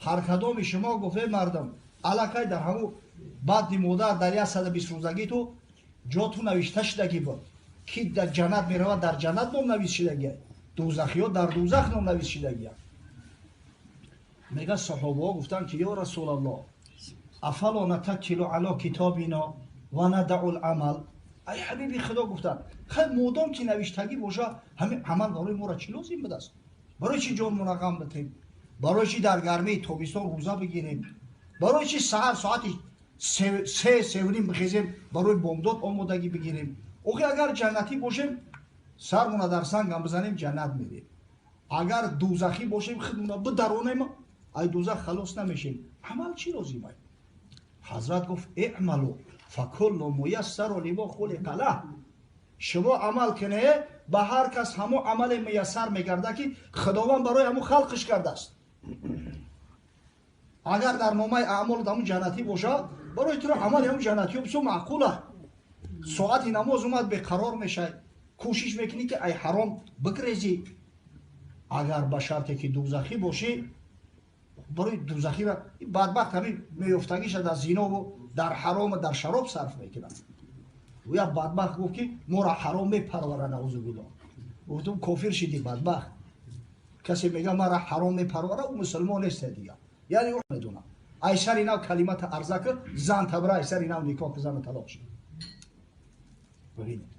Ҳар кадоми шумо, гуфт, эй мардум, аллакай дар ҳамун баъди модар дар 120 рӯзагӣ ту ҷоту навишта шудагӣ буд. Ки дар ҷаннат меравад, дар ҷаннат ном навис шудагия, дӯзахиё дар дӯзах ном навис шудагия. Мега, саҳобаҳо гуфтанд, ки ё Расулаллоҳ, афало натаккилу ало китобино ва надау ламал? Ай ҳабиби Худо, гуфтанд, хай, модом ки навиштагӣ боша, ҳамин амал барои моро чӣ лозим будааст? Барои чӣ ҷонмона ғам битем? Барои чӣ дар гармии тобистон рӯза бигирем? Барои чӣ саҳар соати 3, 3:30 бихезем, барои бомдод омодагӣ бигирем? Охи, агар ҷаннатӣ бошем, сармона дар сангам бизанем, ҷаннат мерем. Агар дӯзахӣ бошем, худмона бидаронем, ай дӯзах халос намешем. Амал чӣ лозим ай? Ҳазрат гуфт: اعملوا فكل ميسر لما خلق له. Шумо амал кине, ба ҳар кас ҳамо амале муяссар мегардад, ки Худованд барои ҳамо халқиш кардааст. Агар дар номаи аъмолат ҳамун ҷаннатӣ бошад, барои туро амали ҳамун ҷаннатиё бисёр маъқул аст. Соати намоз омад, беқарор мешавӣ, кӯшиш мекунӣ, ки ай ҳаром бигрезӣ. Агар ба шарте ки дӯзахӣ бошӣ, барои дӯзахира бадбахт ҳамин меёфтагиша дар зинову дар ҳарому дар шароб сарф мекунад. Як бадбахт гуфт, ки моро ҳаром мепарвара, наузубилло. Гуфтум: кофир шидӣ, бадбахт. Касе мега, мара ҳаром мепарвара, ӯ мусулмон нест дига. Яъне ӯ медонам, ай сари нав калимата арза кар, зан табра, ай сари нав никоҳ, зана талоқ шуд. Бибинед.